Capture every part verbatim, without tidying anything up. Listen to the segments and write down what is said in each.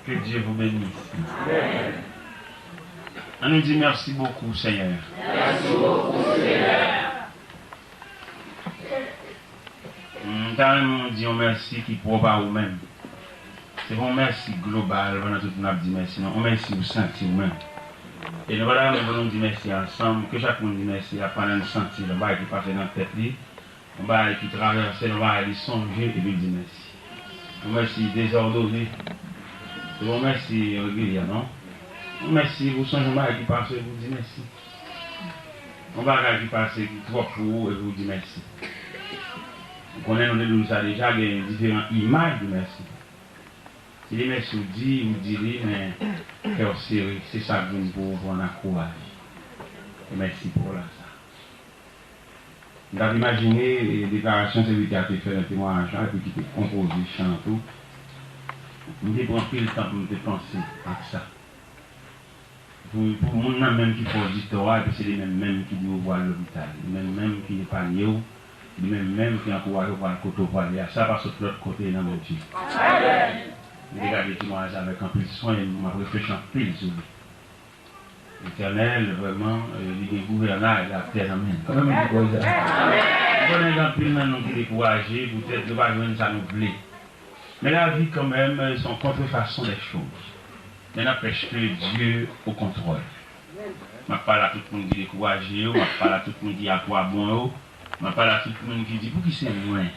Que Dieu vous bénisse. Ann nou di mèsi bokou, Senyè. M ta renmen di yon mèsi ki pwòp a ou menm. Se pa yon mèsi global pandan tout moun ap di mèsi, non. Yon mèsi ou santi ou menm. E nou pa ta renmen pou nou di mèsi ansanm, ke chak moun di mèsi a pandan l santi l, yon bagay ki pase nan tèt li, yon bagay ki travèse l, yon bagay li sonje epi l di mèsi. Yon mèsi dezòdone. Se pa yon mèsi regilyè, non. Yon mèsi pou sonje yon bagay ki pase epi w di mèsi. Yon bagay ki pase ki twòp pou ou epi w di mèsi. Ou konnen nou te di nou sa deja, gen diferan imaj de mèsi. Se de mèsi ou di, ou di li, men kè w sere, se sa k vin pou ou, pou w ann akouraje. E mèsi pou w la sa. M t ap imajine, e, deklarasyon sèvitè a te fè nan temwayaj la, epi ki te konpoze chan an tou. M te pran anpil tan pou m te panse ak sa. Pou, pou moun nan menm ki fè w di tò a, epi se li menm menm ki di w pou al lopital. Li menm menm ki epanye w, li menm menm ki ankouraje w pou al kote w prale a. Sa pa sot lòt kote, e nan Bondye. M te gade temwayaj la avèk anpil swen, e m ap reflechi anpil sou li. Letènèl, vrèman, e, li gen gouvènay latè nan men l. Kòman m di koze a? M konnen gen anpil nan nou ki dekouraje, poutèt nou pa jwenn sa nou vle. Men lavi, kanmenm, e, se yon kontrefason dè choz. Men n'empêche que Dieu au contrôle. M ap pale a tout moun ki dekouraje yo, m ap pale a tout moun ki a pwa bon yo, m ap pale a tout moun ki di, "Pouki se mwen?"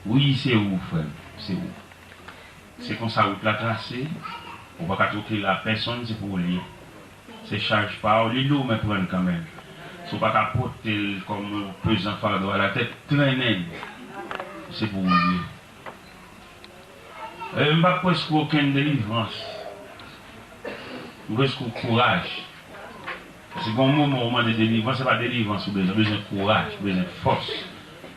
Wi, se ou, frè m, se ou. Se konsa wout la trase, ou pa ka twoke l a pèsonn, se pou ou l ye. Se chaj pa ou, li lou, men pran l kanmenm. Si w pa ka pote l kòm yon pezan fado a latèt, trennen l. Se pou ou l ye. E, m p ap prèske okenn delivrans. M prèske kouraj. Paske gen yon moman ou mande delivrans, se pa delivrans ou bezwen, ou bezwen kouraj, ou bezwen fòs.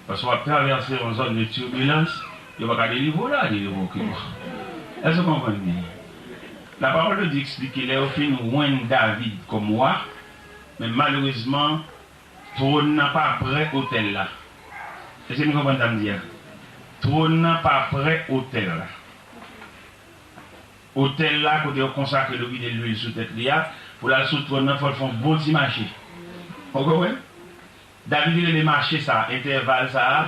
Paske w ap travèse yon zòn de tibilans, yo pa ka delivre w la, delivre w ki bon. Èske w konprann byen? La parole de Dieu eksplike lè yo fin wenn David kòm wa, men malerezman, twòn nan pa prè otèl la. Èske nou konprann sa m di a? Twòn nan pa prè otèl la. Otèl la, kote yo konsakre, yo vide lwil sou tèt li a, pou l al sou twòn nan, fò l fè yon bon ti mache. Ou konprann? David rele mache sa a, entèval sa a,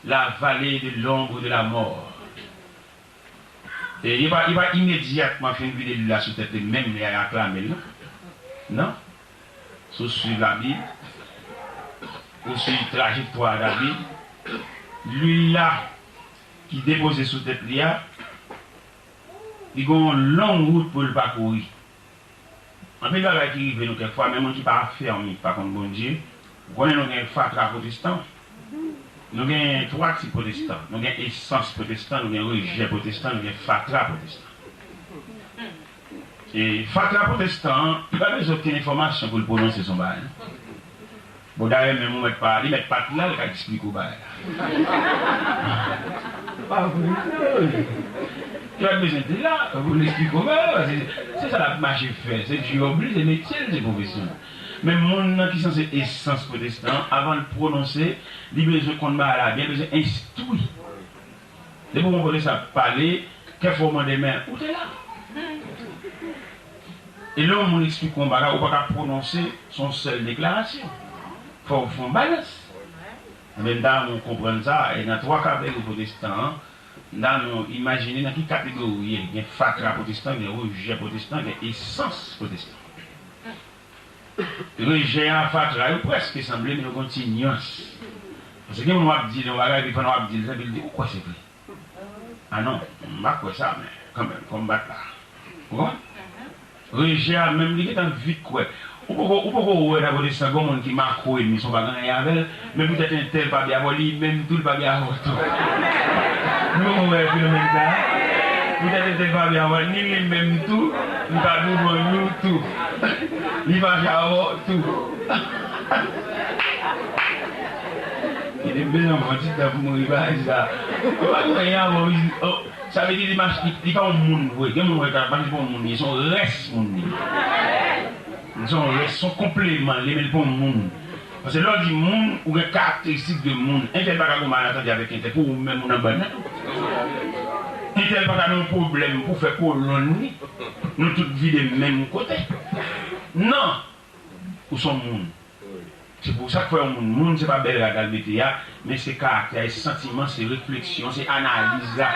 la vallée de l'ombre de la mort. E li pa, li pa imedyatman fin vide lwil la sou tèt li, menm lè y aklame l, non. Non. Si w swiv Labib, ou swiv trajektwa David, lwil la ki depoze sou tèt li a, li gen yon long wout pou l pakouri. Anpil bagay ki rive nou kèk fwa, men moun ki pa afèmi, ki pa konn Bondye, ou konnen nou gen fatra pwotestan. Nou gen twa tip pwotestan. Nou gen esans pwotestan, nou gen rejè pwotestan, nou gen fatra pwotestan. E fatra pwotestan an, li pa bezwen okenn enfòmasyon pou l pwononse se yon bagay, non. Bon, dayè, menm ou mèt pa, li mèt pa t la, li ka eksplike w bagay la. Pa vre, wi. Li pa t bezwen te la, pou l eksplike w bagay la, paske se sa l ap mache fè, se djòb li, se metye l, se pwofesyon l. Men moun nan ki sanse esans pwotestan an, avan l pwononse, li bezwen konn bagay la byen, li bezwen enstwi. Depi yon pwofesè ap pale, kèfwa w mande, men ou te la. E lè yon moun eksplike yon bagay, ou pa ka pwononse, se yon sèl deklarasyon. Fò w fè yon balans. Ebyen, m ta renmen w konprann sa, e nan twa kategori pwotestan an, m ta renmen w imajine nan ki kategori w ye. Gen fatra pwotestan, gen rejè pwotestan, gen esans pwotestan. Rejè a, fatra, yo prèske sanble, men yo gen yon ti nyans. Paske gen moun w ap di l yon bagay, epi pandan w ap di l sa, epi l di, "Ou kwè se vre?" "A non, m pa kwè sa, men kanmenm, fò m bat la." Ou konprann? Rejè a menm, li gentan vit kwè. Ou poko, ou poko wè nan pwotestan, gen yon moun ki makwo ennmi, se yon pa gen anyen avè l, men poutèt entèl pa byen avè w, li menm tou, li pa byen avè w tou. Nou poko wè fenomèn sa a? Poutèt entèl pa byen avè w, ni li menm tou, li pa douvan nou tou. Li fache avè w tou. Li te bezwen pran ti tan pou m ri bagay sa. Ou pa gen anyen avè w, oh, sa vle di li mache, li, li pa yon moun vre. Gen moun wè ka mache pa yon moun li ye, se yon rès moun li ye. Se yon rès, se yon konpleman li ye, men li pa yon moun. Paske lè w di moun, ou gen karakteristik de moun. Entèl pa ka gon mal antandi avèk entèl, pou ou menm ou nan bann nan tou. Fidèl pa ka nan yon pwoblèm pou fè kolonn li, nou tout vide menm kote. Non! Ou se yon moun. Se pou sa k fè yon moun moun, se pa bèl rad al mete a, men se karaktè a, se santiman, se refleksyon, se analiz la.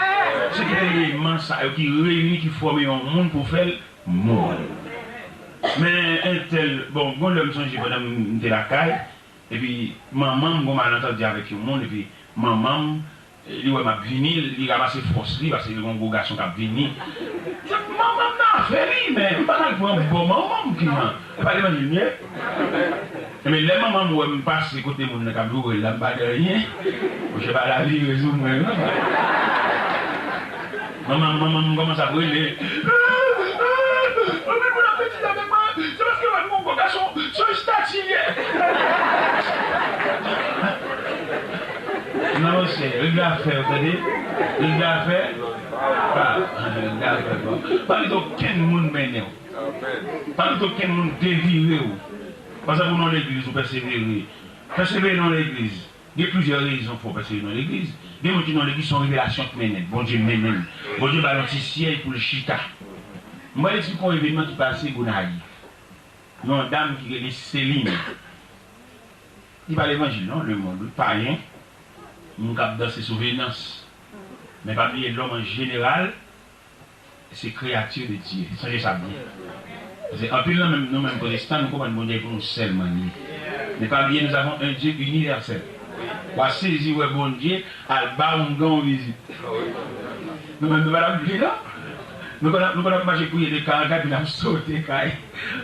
Se tout eleman sa yo ki reyini, ki fòme yon moun pou fè l moun. Men entèl, bon, gon lè m sonje pandan m te lakay, epi manman m gon malantandi avèk yon moun, epi manman m, li wè m ap vini, li ranmase fòs li, paske li wè yon gwo gason k ap vini. Manman m nan afè li, men m pa t al pran bò manman m ki jan. E pa levanjil m ye? Ebyen, lè manman m wè m pase kote moun nan k ap joure l la, m pa di anyen. Monchè, pa la vire sou mwen, non. Manman m, manman m kòmanse ap rele. Anpil moun ap betize avèk mwen, se paske yo wè m gon gwo gason, se yon estati l ye. Non, monchè, regle afè w, tande? Regle afè. Pa, regle afè, bon. Pa kite okenn moun mennen w. Pa kite okenn moun devire w. Pa egzanp, ou nan legliz, ou pèsevere. Pèsevere nan legliz. Gen plizyè rezon fè w pèsevere nan legliz. Gen moun ki nan legliz, se yon revelasyon k mennen l. Bondye mennen l. Bondye ba l yon ti syèj pou l chita. M pral eksplike yon evènman ki pase Gonayiv. Yon dam ki rele Seline. Li pa levanjil non, lemonn, wi, payen. Moun k ap danse sou Venans. Men pa bliye, lòm an jeneral, se kreyati de Dye. Sonje sa byen. Paske anpil nan menm, nou menm pwotestan, nou konprann Bondye pou nou sèlman li ye. Men pa bliye, nous avons un Dieu universel. W a sezi wè Bondye al ba oungan yon vizit. Nou menm, nou pa t ap vle, non? Nou konn ap, nou konn ap mache priye de kay an kay, epi n ap sote kay.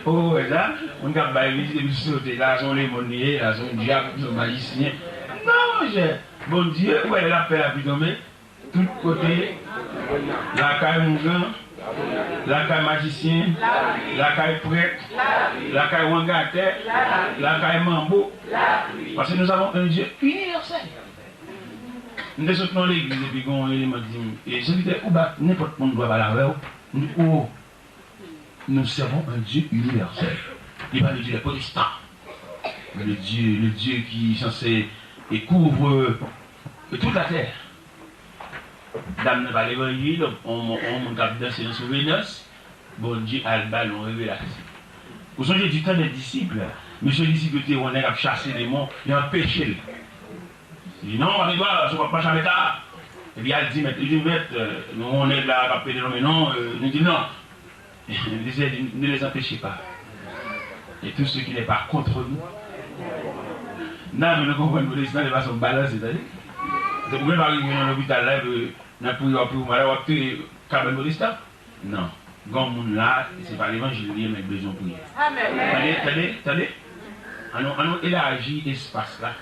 Ou wè sa? Moun k ap bay vizit, epi sote. Sa se yon lemonn li ye, sa se yon dyab, se yon majisyen. Non, monchè. Bondye, ou wè lè l ap fè lapli tonbe? Tout kote, lakay oungan, lakay majisyen, lakay prèt, lakay wangatè, lakay manbo. Paske nous avons un Dieu universel. M te sot nan legliz epi gen yon eleman ki di m, "E, sèvitè, ou ba nenpòt moun dwa pale avè w?" M di, "O, nous servons un Dieu universel." Li pa le Dieu des protestants, mais le Dieu, le Dieu qui est censé et couvre toute la terre. Dam nan pa levanjil, on, on moun k ap danse nan sou Venans, Bondye al ba l yon revelasyon. Ou sonje du temps des disciples, mesye disip yo te wè yon nèg ap chase demon, yo anpeche l. Li di, "Non, pa gen dwa, se w ap mache avèk la." Epi al di mèt, li di, "Mèt, euh, nou wè yon nèg la k ap pede lonmen non, euh," li di, "Non." Li di, "Ne les empêchez pas. Et tout ce qui n'est pas contre nous." Nan, men nou konprann pwotestan, se fason balanse, tande. Se pou gen pa rive nan lopital la, epi nan priye, w ap priye, w malad, w ap touye kabann pwotestan. Non. Gen yon moun la, se pa levanjil li ye, men l bezwen priye. Amèn. Tande, tande, tande. Ann nou, ann nou elaji espas la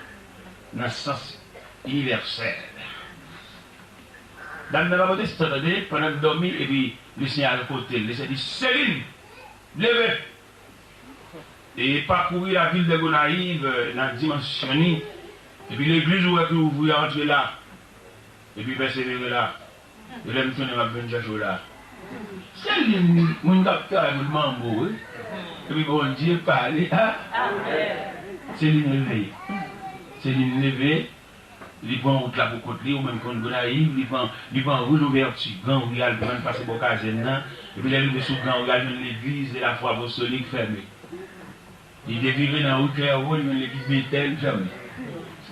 nan sans inivèsèl. Dam nan pa pote san, tande, pandan l dòmi, epi Lesenyè al kote l. Lesenyè di, "Selin, leve!" E pakouri lavil de Gonayiv, euh, nan dimansyon li. Epi legliz ou wè ki ouvri a, antre la. Epi pèsevere la. E lè m tounen, m ap vin chèche w la. Selin, moun k ap travay pou l manbo, wi. Epi Bondye pale, a? Selin leve. Selin leve. Li pran wout la pou kont li, ou menm konn Gonayiv, li pran, li pran ri Louvèti, Gran Ri a, l pran, l pase bò kazèn nan, epi lè l rive sou Gran Ri a, l jwenn legliz de la Foi Apostolique fèmen. Li devire nan ri Klèvo, li jwenn legliz Betèl fèmen.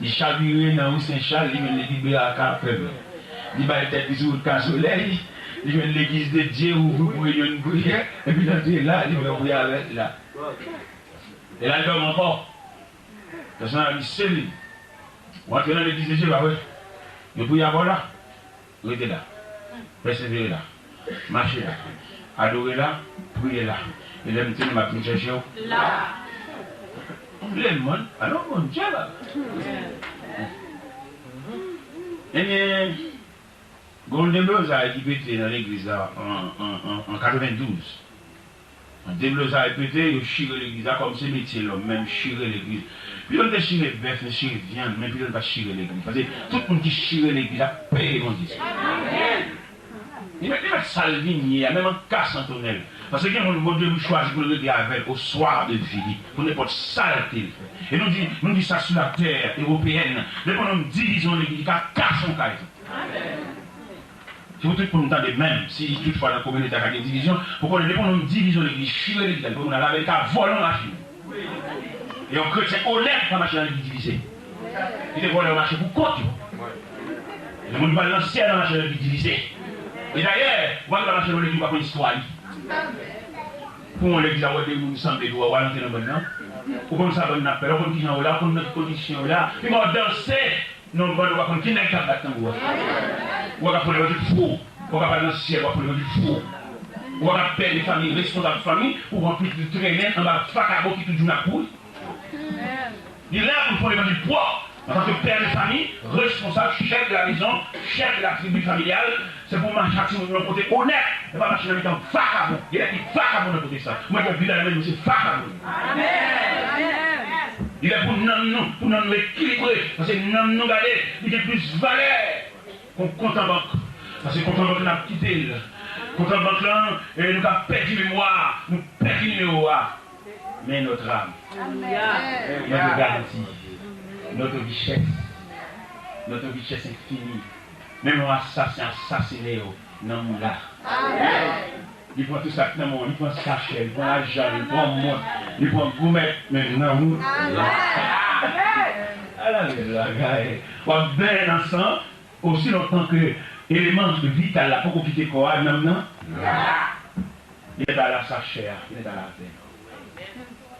Li chavire nan ri Sen Chal, li jwenn legliz Beraka fèmen. Li bay tèt li sou wout Kasolèy, li jwenn legliz de Dye ouvri pou reyinyon priyè, epi l antre la, li fè priyè avèk la. E l al dòmi ankò. Pèsonèl la di, "Selin, w antre nan legliz de Dye, pa vre? Yo priye avè w la? Rete la. Pèsevere la. Mache la. Adore la. Priye la. E lè m tounen, m ap vin chèche w." La. Lemonn, alò Bondye la. Ebyen, gen yon deblozay ki pete nan legliz la an, an, an, an katrevendouz. Deblozay pete, yo chire legliz la kòm se metye lòm, menm chire legliz. Pito n te chire bèf, n chire vyann, men pito n pa chire legliz. Paske tout moun ki chire legliz la peye Bondye. Li mèt, li mèt sa l vin ye a, menm an ka Sentènèl. Paske gen moun Bondye chwazi pou l regle avè l au soir de vie li, pou nenpòt sa l te vle. E nou di, nou di sa sou la tè ewopeyèn, depi yon divizyon legliz, li ka kase yon kay. Se pou tout moun tande menm, si toutfwa nan kominote a ka gen divizyon, pou konnen depi yon nonm divize yon legliz, chire legliz la, li pou moun al avè li ka vòlè yon machin. E yon kretyen onèt pa mache nan legliz divize. Li te vòlè yo mache pou kont yo. Gen moun ki pral nan syèl nan mache nan legliz divize. E dayè, ou pa ka mache nan legliz ou pa konn istwa li. Pou yon legliz a wè de moun sanble, ou al antre nan bann nan. Ou konn sa bann nan ap fè la, ou konn kijan yo la, ou konn nan ki kondisyon yo la. Pi mal w danse, nan yon bann ou pa konn ki nèg k ap bat tanbou a. Ou pa ka fè yon levanjil fou. Ou pa ka pral nan syèl, ou pa fè yon levanjil fou. Ou pa ka pè de fanmi, responsab fanmi, pou pran pitit ou trennen anba vakabon ki tout jounen ap kouri. Li la pou l fè yon levanjil pwòp. Antanke pè de fanmi, responsab, chèf de la mezon, chèf de la tribi familyal, se pou w mache ak timoun yo nan kote onèt, e pa mache nan mitan vakabon. Gen nèg ki vakabon nan kote sa. Mwen, mwen, Bilal, mwen, se vakabon. Li lè pou nanm nou, pou nanm nou ekilibre. Paske nanm nou, gade, li gen plis valè ke yon kont an bank. Paske kont an bank la, n ap kite l. Kont an bank lan, e, nou ka pèdi memwa, nou pèdi nimewo a. Men notre âme, notre garantie, notre richesse, notre richesse infinie. Menm yon asasen asasinen yo, nanm ou la. Li pran tout sa k nan men w, li pran sachè, li pran lajan, li pran mont, li pran goumèt, men nanm ou la. Ala bèl bagay. W ap benyen nan san, osi lontan ke eleman vital la poko kite kò a, nanm nan la. Li mèt al a sachè a, li mèt al avè l.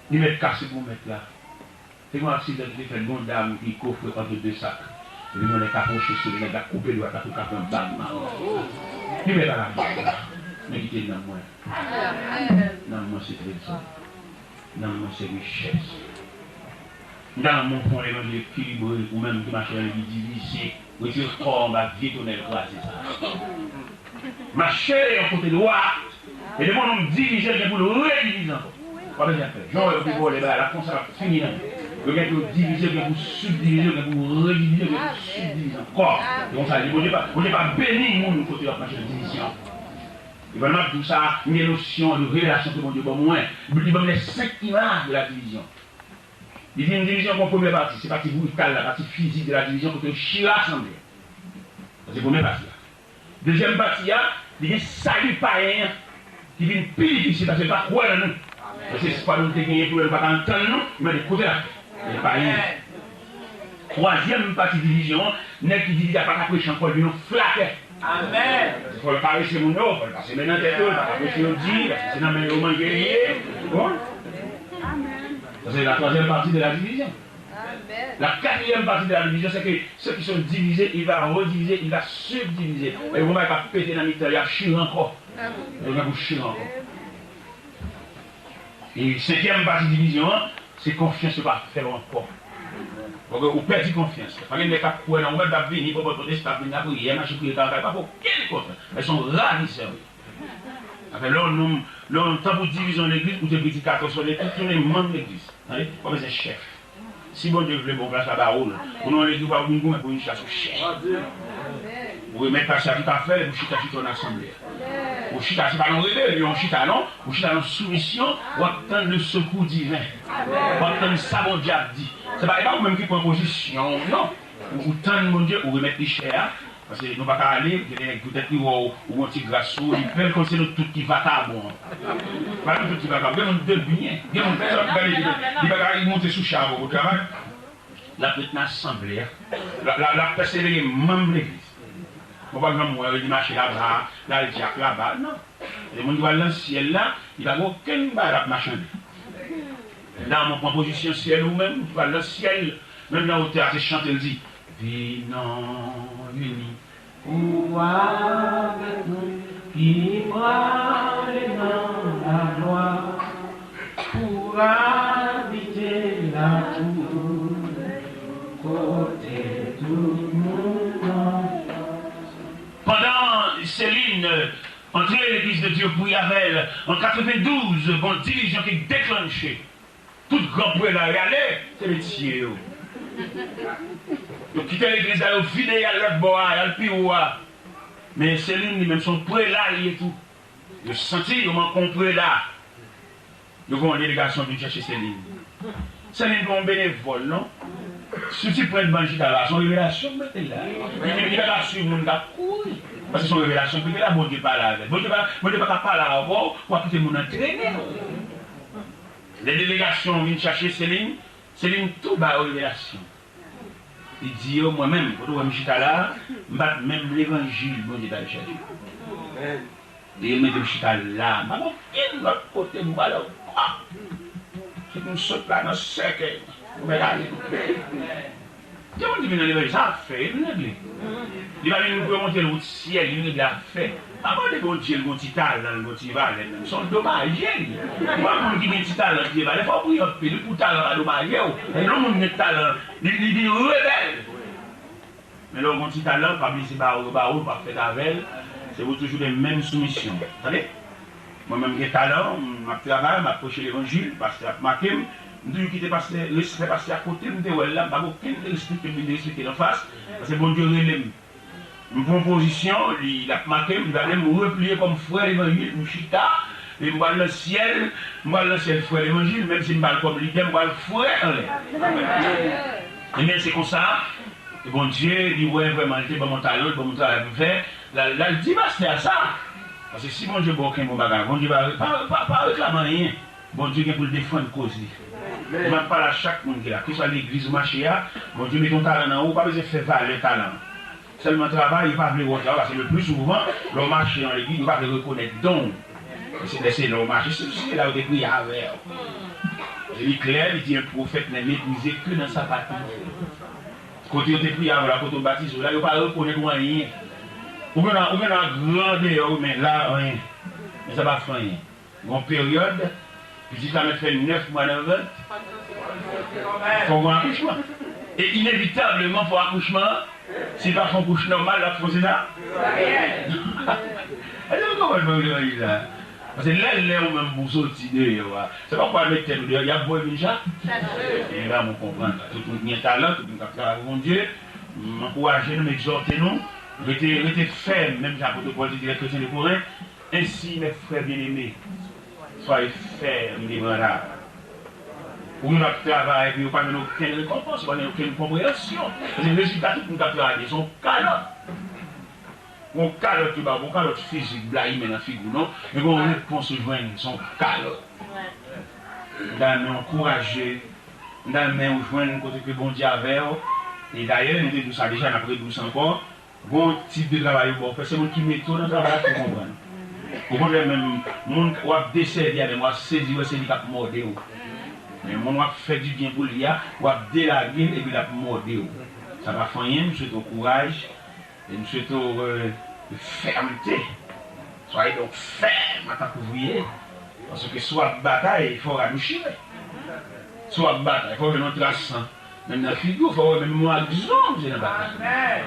Li mèt kase goumèt la. Se yon aksidan ki te fèt, gon dam ki kofre ant de sak. Epi yon nèg ka pwoche sou li, nèg la koupe dwat la pou l ka pran bag nan men l. Li mèt al avè l. Men kite nanm mwen. Nanm mwen se trezò. Nanm mwen se richès. M ta renmen w fè yon levanjil ekilibre, ou menm ki mache nan legliz divize, retire kò w anba vye tonèl kraze sa a. Mache yon kote dwat. E depi yon nonm divize, l gen pou l redivize ankò. W ap bezwen fè. Jan w wè yo te vòlè bagay la, konsa l ap fini nan men. Yo gen pou yo divize, yo gen pou sibdivize, yo gen pou redivize, yo gen pou sibdivize ankò. Se konsa li ye. Bondye pa, Bondye pa beni moun kote yo ap mache nan divizyon. E pandan m ap di w sa, m gen nosyon de revelasyon ke Bondye ban mwen. Li ban m les cinq images de la division. Li di m divizyon gon premye pati, se pati brital la, pati fizik de la divizyon kote yo chire asanble. Sa se premye pati a. Dezyèm pati a, li gen sali payen an ki vin pi difisil paske l pa kwè nan nou. Paske espwa nou te genyen pou yo, nou pa ka antann nou, men kote l ap fè. Li pa gen. Twazyèm pati divizyon an, nèg ki divize a pa ka preche ankò, li vin yon flatè. Amèn. Fò l karese moun yo, fò l pase men nan tèt yo, li pa ka preche yo di, paske se nan men yo manje li ye. Bon. Sa se la twazyèm pati de la divizyon. Amèn. La quatrième partie de la division, c'est que ceux qui sont divisés, il va rediviser, il va subdiviser. E yon bagay k ap pete nan mitan, y ap chire ankò. Amèn. Yo gen pou chire ankò. E senkyèm pati divizyon an, se konfyans yo pa fè w ankò. Paske ou pèdi konfyans. Pa gen nèg k ap kwè nan ou, menm t ap vini, pòpòt pwotestan ap vin lapriyè, mache priye kaka, pa fè okenn konfyans. Men se yon ravisè wi. Afè lè yon nonm, lè yon tan pou divizyon legliz, ou te predikatè sou legliz, tounen manm legliz. Tande, pa bezwen chèf. Si Bondye vle, bon plas la ba ou l. Pou nou legliz, ou pa vin goumen pou vin chita sou chèf. Ou remèt pastè a tout afè l, epi ou chita sou twòn asanble a. Ou chita, se pa nan rebelyon ou chita, non. Ou chita nan soumisyon, w ap tann le secours divin. W ap tann sa Bondye ap di. Se pa, e pa ou menm ki pran pozisyon, non. Ou, ou tann Bondye, ou remèt li chè a. Paske nou pa ka ale, gen de nèg poutèt li wè w, ou gon ti gras sou ou, li pè l konn se nou tout ki vakabon. Pa nou tout ki vakabon, gen moun de byen, gen moun ki ap gade, li pa ka, li monte sou cha pou travay. L ap ret nan asanble a. L ap, l ap, l ap pèsevere manm legliz. Bon, pa egzanp, mwen, li mache laba, l al dyak laba, non. E moun ki pral nan syèl la, li pa gen okenn bagay l ap machande. Nan mwen pran pozisyon syèl ou menm, ou pral nan syèl, menm nan otè a, se chante l di, vin an ini. Ou avèk nou, ki prale nan lalwa, pou abite lakou, kote tout moun nan. Pandan Céline antre Legliz de Dieu Priyavèl an katrevendouz, gon divizyon ki deklanche. Tout gran prela yo ale, se mesye yo. Yo kite legliz la, yo vide, y al lòt bò a, y al pi wo a. Men Céline li menm se yon prela li ye tou. Yo santi yo manke yon prela. Yo voye yon delegasyon vin chèche Céline. Céline pa yon benevòl, non. Si w ti pran ban chita la, se yon revelasyon m mete la. Li, li pa ka swiv moun k ap kouri. Paske se yon revelasyon prive la, Bondye pale avè l. Bondye pa, Bondye pa ka pale avè w pou w ap kite moun nan trennen w. Lè delegasyon vin chache Selin, Selin tou ba yo revelasyon. Li di yo, mwen menm, kote w wè m chita la a, m pa t menm levanjil Bondye t al chache. Li mete m chita la, m pa gen okenn lòt kote m prale ankò. Se pou m sot la nan sèkèy mwen, mwen ale. Gen moun ki vin nan levanjil, sa ap fè, e vin regle. Li pa vin pou yo montre l wout syèl, li vin regle afè. Pa mande Bondye l gon ti talan, l gon ti valè menm. Se yon domaje li. Ou wè moun ki gen ti talan, ki gen valè, fò w priye anpil wi pou talan pa domaje w. Lè yon moun gen talan, li, li vin rebèl. Men lè w gon ti talan, pa bliye se ba ou yo ba ou, ou p ap fèt avè l. Se pou toujou gen menm soumisyon. Tande? Mwen menm gen talan, m ap travay, m ap preche levanjil, pastè ap make m. M toujou kite pastè, respè pastè a kote m te wè l la, m pa gen okenn respè ke m vin respekte l anfas, paske Bondye rele m. M pran pozisyon, li, l ap make m, li pa vle m repliye kòm frè levanjil, m chita, e m pral nan syèl, m pral nan syèl frè levanjil, menm si m pa l kòm lidè, m pral frè anlè. Ebyen, se konsa, Bondye, li wè vrèman, li te ban m yon talan, li ban m yon travay pou m fè, l al, l al di pastè a sa. Paske si Bondye ba w kenbe yon bagay, Bondye pa, pa, pa, pa reklame anyen. Bondye gen pou l defann koz li. Mwen ap pale a chak moun ki la, keswa legliz ou mache a, Bondye mete yon talan nan ou, ou pa bezwen fè valè talan an. Sèlman travay, yo pa vle wè w travay, paske le pli souvan, lè w mache nan legliz, yo pa vle rekonèt don w. E se, se lè w mache, se, se la yo te priye avè w. E li klè, li di, un prophète n'est méprisé que dans sa patrie. Kote yo te priye avè w la, kote w batize w la, yo pa rekonèt ou anyen. Ou gen la, ou gen la gran deyò, men la, anyen. Men sa pa fè anyen. Gon peryòd, pitit la mèt fè nèf mwa nan vant, fò gon akouchman. E inevitableman, fò akouchman an, si l pa fè yon kouch nòmal, l ap fè yon sezaryen. Èske nou konprann mwen levanjil la? Paske lè, lè ou menm pou soti deyò a, se pa pou al met tèt ou deyò, y ap voye vin chache. E la, mwen konprann. Tout moun ki gen talan, tout moun k ap travay pou Bondye, m ankouraje nou, m egzòte nou, rete, rete fèm, menm jan apot Pòl te di lè kretyen de Korent, Ainsi, mes frères bien-aimés, soyez fermes, inébranlables. Ou gen dwa ap travay, epi ou pa jwenn okenn rekonpans, ou pa jwenn okenn konpreyansyon. Paske rezilta tout moun k ap travay, se yon kalòt. Yon kalòt yo ba ou, yon kalòt fizik, blayime nan figi w, non. Men gen yon repons ou jwenn, se yon kalòt. M ta renmen ankouraje, m ta renmen ou jwenn kote ke Bondye avè w. E dayè, nou te di w sa deja, n ap redi w sa ankò. Gon tip de travay yo ba w fè, se moun ki mete w nan travay la ki konprann. Okontrè, menm moun w ap desèvi a, menm w ap sezi, wè se li k ap mòde w. Men moun w ap fè dibyen pou li a, w ap delage l epi l ap mòde w. Sa pa fè anyen, m swete w kouraj, e m swete w, euh, fèmte. Soyez donc ferme en tant qu'ouvrier, paske si w ap batay, fò w radouchire. Si w ap batay, fò w jwenn yon tras san. Menm nan figi w, fò w wè menm mwa ak zong se nan batay.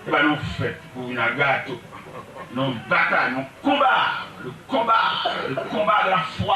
Se pa nan yon fèt pou vin ak gato. Nan yon batay, nan yon konba. Le combat, le combat de la foi.